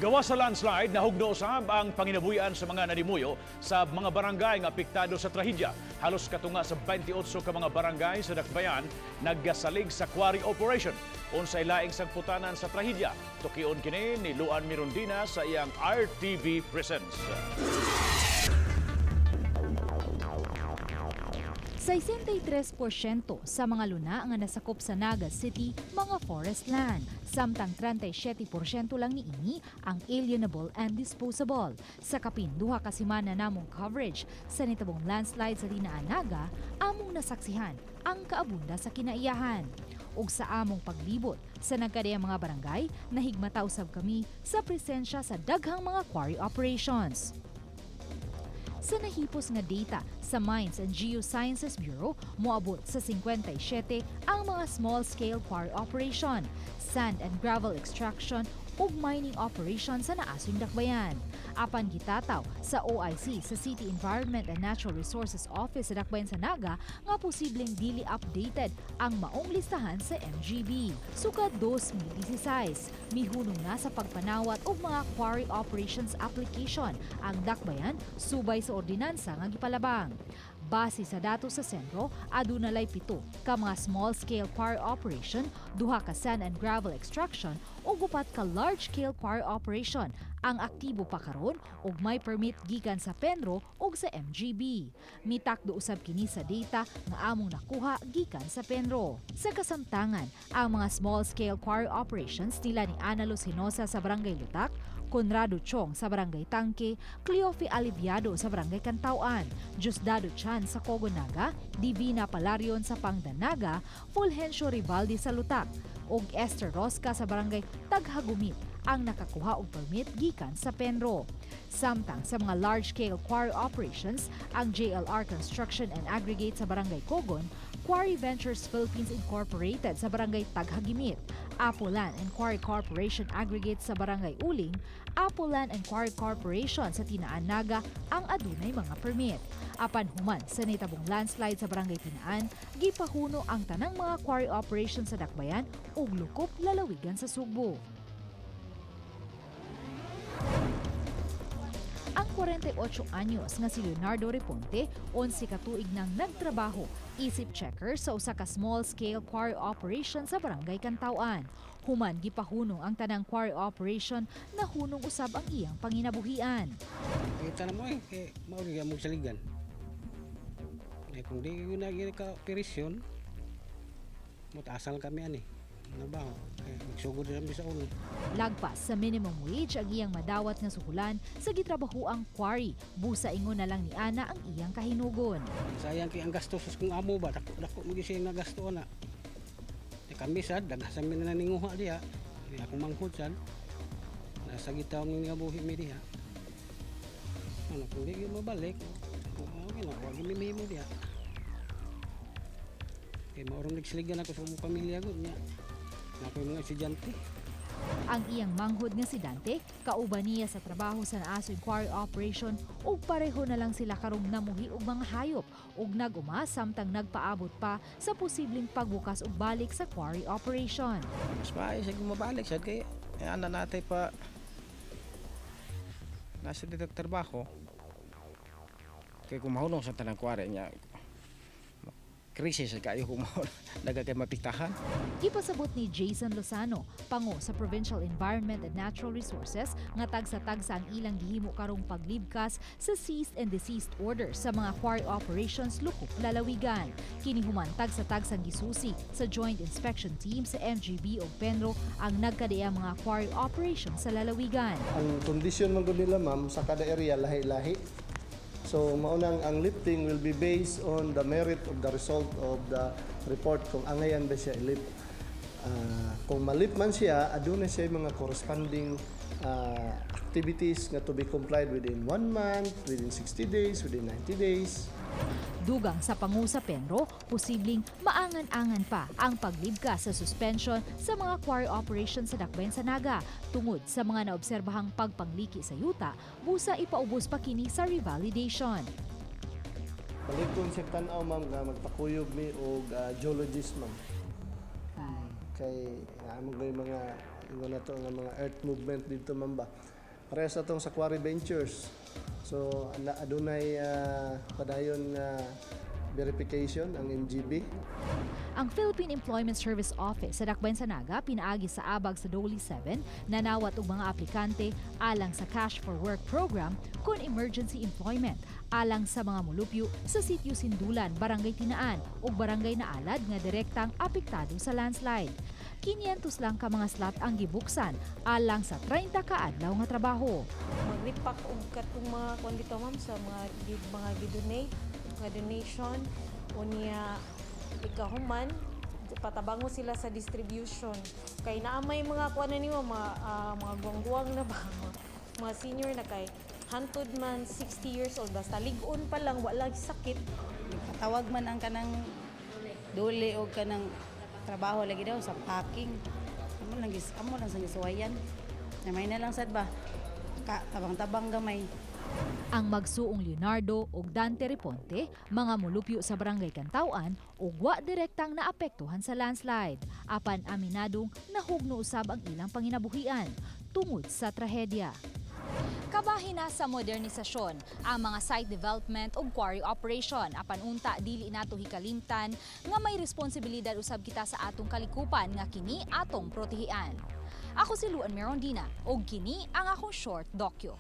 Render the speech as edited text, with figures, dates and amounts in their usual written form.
Gawa sa landslide, nahugno usab ang panginabuhian sa mga nanimuyo sa mga barangay nga apektado sa trahedya. Halos katunga sa 28 ka mga barangay sa Dakbayan naggasalig sa quarry operation. Unsay laing sagputanan sa trahedya? Tukion kini ni Luan Mirondina sa iyang RTV Presents. 63% sa mga luna nga nasakop sa Naga City mga forest land, samtang 37% lang niini ang alienable and disposable. Sa kapin 2 ka semana namong coverage sa nitabong landslide sa Tinaan, Naga, among nasaksihan ang kaabunda sa kinaiyahan. Ug sa among paglibot sa nagkadiyang mga barangay, nahigmata usab kami sa presensya sa daghang mga quarry operations. Sa nahipos nga data sa Mines and Geosciences Bureau, moabot sa 57 ang mga small-scale quarry operation, sand and gravel extraction ug mining operation sa naasoy Dakbayan. Apan gitataw sa OIC sa City Environment and Natural Resources Office sa Dakbayan sa Naga nga posibleng dili updated ang maong listahan sa MGB. Sukad 2016, mihunong na sa pagpanawat og mga quarry operations application ang Dakbayan subay sa ordinansa nga gipalabang. Base sa datos sa sentro, aduna lay 7 ka mga small-scale quarry operation, 2 ka sand and gravel extraction ug 4 ka large-scale quarry operation ang aktibo pa karon ug may permit gikan sa PENRO ug sa MGB. Mitakdo usab kini sa data nga among nakuha gikan sa PENRO. Sa kasamtangan, ang mga small-scale quarry operations nila ni Ana Lucinosa sa Barangay Lutak, Conrado Chong sa Barangay Tangke, Cleofe Aliviado sa Barangay Cantauan, Diosdado Chan sa Kogon, Naga, Divina Palarion sa Pangdan, Naga, Fulgencio Rivaldi sa Lutak, ug Esther Rosca sa Barangay Taghagumit ang nakakuha og permit gikan sa PENRO. Samtang sa mga large-scale quarry operations, ang JLR Construction and Aggregate sa Barangay Kogon, Quarry Ventures Philippines Incorporated sa Barangay Taghagimit, Apolan and Quarry Corporation Aggregate sa Barangay Uling, Apolan and Quarry Corporation sa Tinaan, Naga ang adunay mga permit. Apan human sa nitabong landslide sa Barangay Tinaan, gipahuno ang tanang mga quarry operation sa Dakbayan ug lukop lalawigan sa Sugbo. Ang 48 anyos nga si Leonardo Reponte, 11 ka tuig nang nagtrabaho isip checker sa usa ka small-scale quarry operation sa Barangay Cantauan. Human gipahunong ang tanang quarry operation, nahunong usab ang iyang panginabuhian. Kita na mo eh, kay mao gyud mo saligan. Eh, kung di ko na ka operasyon, mutaasal kami ani. Ano ba? Eh, magsugod na kami sa ulo. Lagpas sa minimum wage ang iyang madawat nga suhulan sa gitrabahoang quarry. Busa ingon na lang ni Ana ang iyang kahinugon. Sayang kay ang gastos sa kung amo ba, dako dako mo gyud nga gasto ana. Eh, kami sad daghan sa mi na ninguha diha. Di akong manghod sad. Nasa gitaw ng buhi mi diha. Ano kung di gyud mabalik, okay na, wag mi mo diha. Kay maurong nagsiligan ako sa akong pamilya gud niya. Na ako mga estudyante. Ang iyang manghod nga si Dante, kauban niya sa trabaho sa naasoy quarry operation ug pareho na lang sila karong namuhi og mga hayop ug nag-uma samtang nagpaabot pa sa posibleng pagbukas og balik sa quarry operation. Mas maayo sa mabalik sad kay ana natay pa nasa dito trabaho. Kay kung mahunong sa tanang quarry niya, krisis kayo kung naga kay mapiktahan. Gipasabot ni Jason Lozano, pango sa Provincial Environment and Natural Resources, nga tagsa-tagsa ang ilang gihimo karong paglibkas sa cease and desist order sa mga quarry operations lukop lalawigan. Kini human tagsa-tagsang gisusi sa Joint Inspection Team sa MGB ug PENRO ang nagkadiya mga quarry operations sa lalawigan. Ang kondisyon man gud nila, ma'am, sa kada area lahi-lahi. So maunang ang lifting will be based on the merit of the result of the report kung angayan ba siya i-lift. Kung malip man siya, aduna siya mga corresponding activities nga to be complied within one month, within 60 days, within 90 days. Dugang sa pangu sa PENRO, posibleng maangan-angan pa ang paglibkas sa suspension sa mga quarry operations sa Dakbayan sa Naga tungod sa mga naobserbahang pagpangliki sa yuta, busa ipaubos pa kini sa revalidation. Balikon siya tan-aw, ma'am, nga magpakuyog mi og geologist, ma'am. Kay amo gyud mga ingon nato nga mga earth movement dito, ma'am ba. Parehas atong sa Quarry Ventures. So adunay padayon nga verification ang MGB. Ang Philippine Employment Service Office sa Dakbayan sa Naga pinaagi sa abag sa DOLE 7 nanawat og mga aplikante alang sa Cash for Work program kon emergency employment alang sa mga mulupyo sa Sitio Sindulan, Barangay Tinaan ug Barangay Naalad nga direktang apektado sa landslide. 500 lang ka mga slot ang gibuksan alang sa 30 ka adlaw nga trabaho. Mag-repack og katong mga kuan dito, ma'am, sa mga gi-donate, mga donation unya ikahuman patabango sila sa distribution kay naa may mga kuan na nimo mga guwang-guwang na ba, mga senior na kay hantod man 60 years old, basta lig-on pa lang, wala sakit. Patawag man ang kanang DOLE o kanang trabaho lagi daw sa packing. Amo lang sa gisuwayan. Namay na lang sad ba. Ka, tabang-tabang gamay. Ang magsuong Leonardo ug Dante Reponte, mga mulupyo sa Barangay Cantawan ug wa direktang naapektuhan sa landslide. Apan aminadong nahugno usab ang ilang panginabuhian tungod sa trahedya. Kabahin na sa modernisasyon ang mga site development ug quarry operation, apan unta dili nato hikalimtan nga may responsibilidad usab kita sa atong kalikupan nga kini atong protehian. Ako si Luan Merondina ug kini ang akong short dokyo.